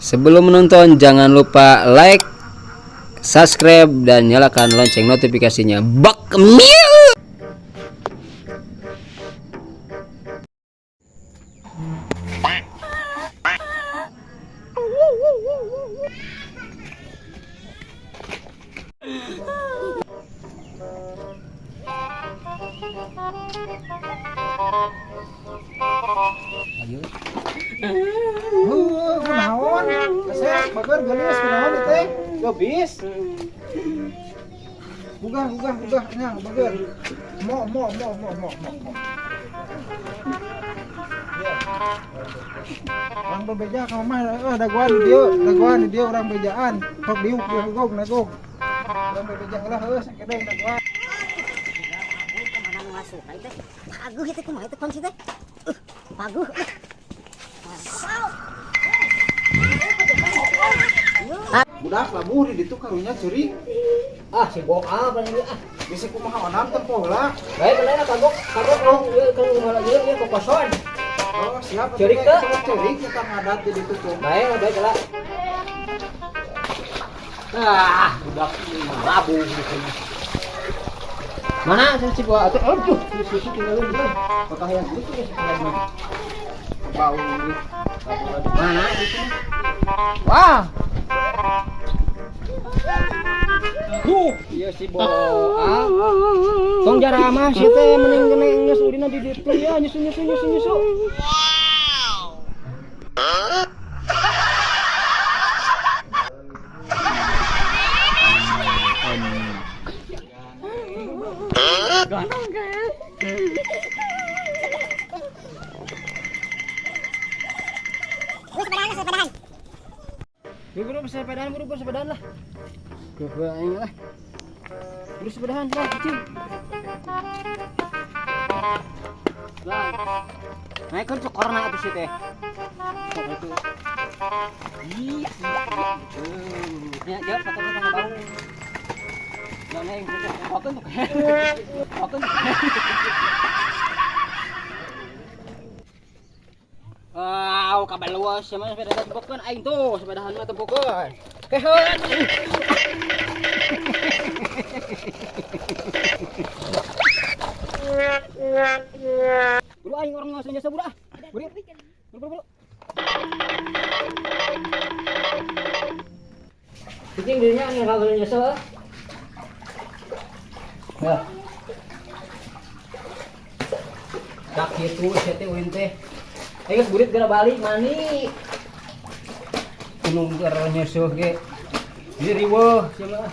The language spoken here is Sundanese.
Sebelum menonton jangan lupa like, subscribe, dan nyalakan lonceng notifikasinya. Bak miu. Ayo. Heuh, kunaon? Kasep, bager geulis kunaon ieu teh? Geulis. Gugah, gugah, gugah nya bager. Mo, mo, mo, mo, mo, mo, mo. Ya. Urang bebeja ka mah eueuh dagoan di dieu, dagoan di dieu urang bejaan. Sok diuk dieu gog nagog. Urang bebeja heula heueuh sakedeung dagoan. Mana nu ngasup teh? Paguh ieu teh kumaha teh kunci teh? Paguh. Budak labuh di ditu karunya ceurik. Ah, si boal paling ah. Bisi kumaha onam tempo heula. Baik, bener kagok, kagok dong, ieu kan malah ieu ieu kokoson. Oh, siap. Ceurik teh? Ceurik kita ngadat di ditu tuh. Baik, baik lah. Ah, budak labuh di sini. Mana si boal atuh? Aduh, si susu tinggalin di kota yang gitu ya sebenarnya. Bau ini. Mana di sini? Wah. Duh, iya si boal. Tong jaramah si teh mending kena geus ulina di ditu ya nyusu nyusu nyusu nyusu. Buru sepedaan, buru sepedaan lah. Kehe aing lah. Buru sepedaan lah, kecil. Lah. Naik kan corona atuh sih teh. Sok itu. Iya, iya, iya. Ya, jawab foto sama bau. Jangan aing foto tuh. Foto. Wow, kabaluas sama sepeda tempokeun aing tuh, sepedahan mah tempokeun. Keheun. Buru aing orang ngawasan jasa buru ah. Buru. Buru buru. Cicing dirinya nih kalau jasa. Ya. Tak kitu sia teh ulin teh. Ayo geus burit geura balik mani. Gunung keur nyusuh ge. Jadi riweuh sia mah.